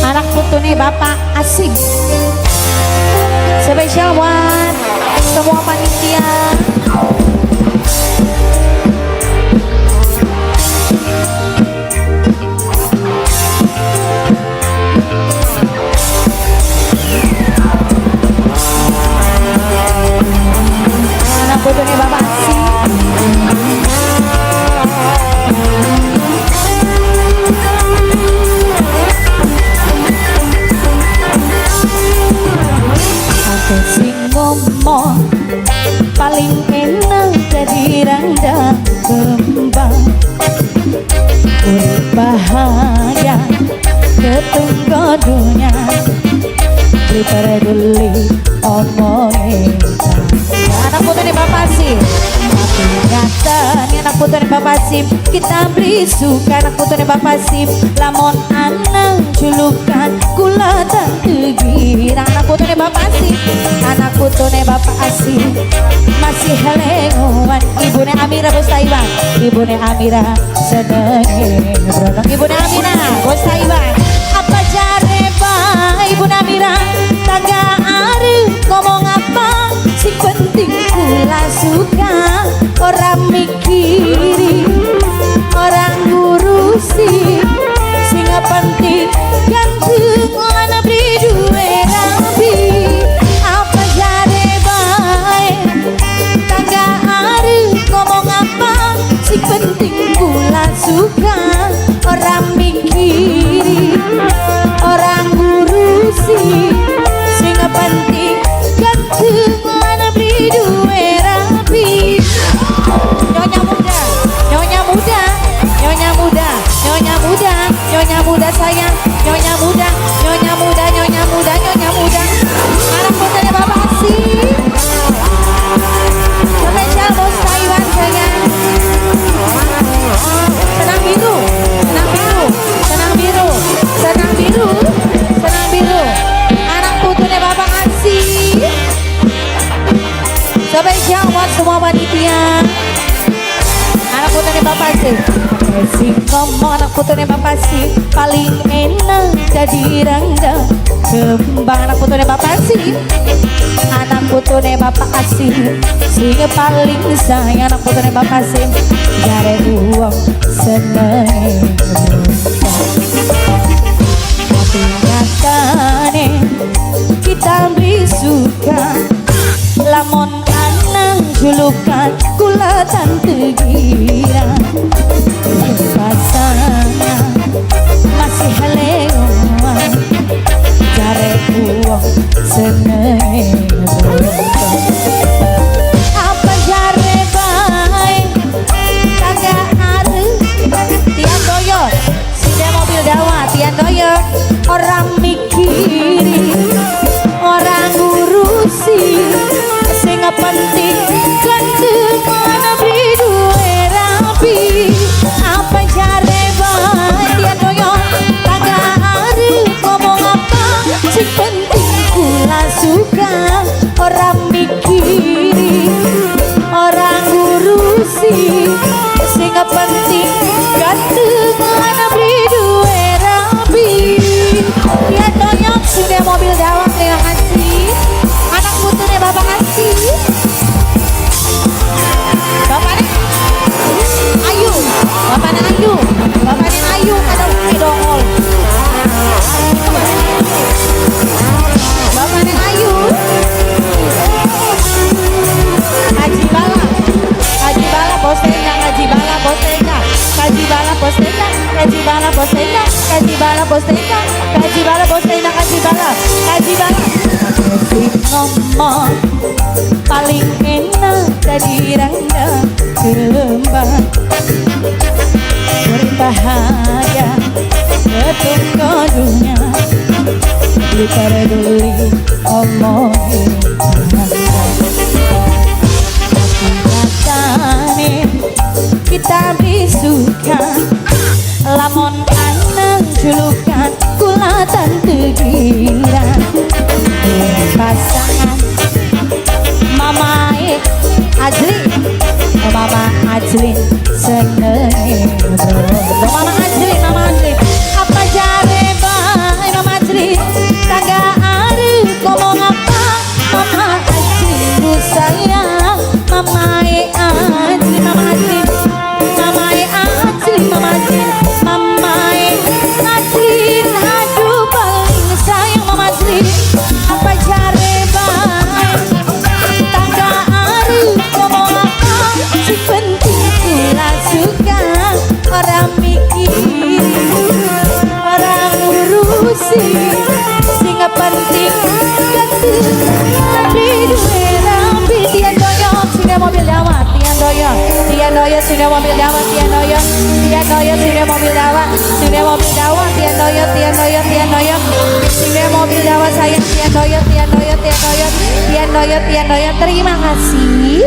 Anak putune Bapak Asing. Spesial buat semua panitia. Anak putune Bapak Asing. Aku sing ngomong paling enak jadi randa kembang, urip bahagia ketunggo dunya, peduli omonge. Anak putune Bapak Sim, tapi nyatanya anak putune Bapak Sim kita beri suka. Anak putune Bapak Sim lamun anak julukan kula tante girang. Anak putune Bapak Sim, anak putune Bapak Asim masih helenguan. Ibune Amira bos Taiwan, ibune Amira senenge bronong. Ibune Amira bos Taiwan, apa jare bae ibune Amira tangga arep ngomong apa, sing penting kula suka, ora mikiri orang ngurusi, sing penting ganteng lan beli duwe rabi. Apa jare bae tangga arep ngomong apa, sing penting kula suka, ora mikiri orang ngurusi, sing penting ganteng lan beli duwe rabi. Nyonya muda, nyonya muda, nyonya muda, nyonya muda, nyonya muda sayang, nyonya muda, nyonya muda, nyonya muda, nyonya muda. Anak putune Bapak Asih. Spesial bos Taiwan sayang. Senang biru, senang biru, senang biru, senang biru, senang biru. Anak putune Bapak Asih. Spesial buat semua panitia. Anak putune Bapak Asih. Sing ngomong anak putune Bapak Asih paling enak jadi randa kembang. Anak putune Bapak Asih, anak putune Bapak Asih sing paling sayang. Anak putune Bapak Asih jare uang seneng, tapi nyatane kita beri suka lamun anak julukan kula tante girang. Pasangan masih helewan jare uang seneng. Apa jare bae tangga arep tian doyot sinde mobil dawa tian doyot, orang mikiri orang ngurusi, sing penting ganteng lan beli duwe rabi. Apa jare bae tian doyot tangga arep ngomong apa, sing penting kula suka, orang mikiri orang ngurusi, sing penting ganteng lan beli duwe rabi. Tian doyot sudah mobil dawa, terima kasih. Anak putune Bapak Asih, bapaknya Ayu, bapaknya Ayu, bapaknya Ayu ada dongol. Bapaknya Ayu, Haji Bala, Haji Bala postenya, Haji Bala postenya, Haji Bala postenya, Haji Bala postenya, Haji Bala postenya, Haji Bala postenya, Haji Bala, Haji Bala. Sing ngomong paling enak jadi randa kembang, berbahagia ketunggo dunya, beli peduli omongin. Nyatane kita beri suka lamun anak julukan kula tante girang. Pasangan mamae Azli, mama Ajlin senenge ngobrol. Mama Ajlin, Mama Ajlin, apa jare bae Mama Ajlin, tangga arep ngomong apa? Mama Ajlin ku sayang, Mama e Ajlin, Mama Ajlin, Mama e Ajlin, Mama Ajlin, Mama e Ajlin, aduh paling sayang Mama Ajlin. Apa jare bae tangga arep ngomong apa, sing penting kula suka, ora mikir, ora ngurusi, sing penting ganteng di duwe rabi. Tian doyok sing mobil dawa, tian doyok, tian doyok sing mobil dawa, tian doyok, tian doyok sing mobil dawa, sing mobil dawa, tian doyok, tian doyok, tian doyok sing mobil dawa sayang, tian doyok, tian doyok, tian doyok, tian doyok, tian doyok. Terima kasih.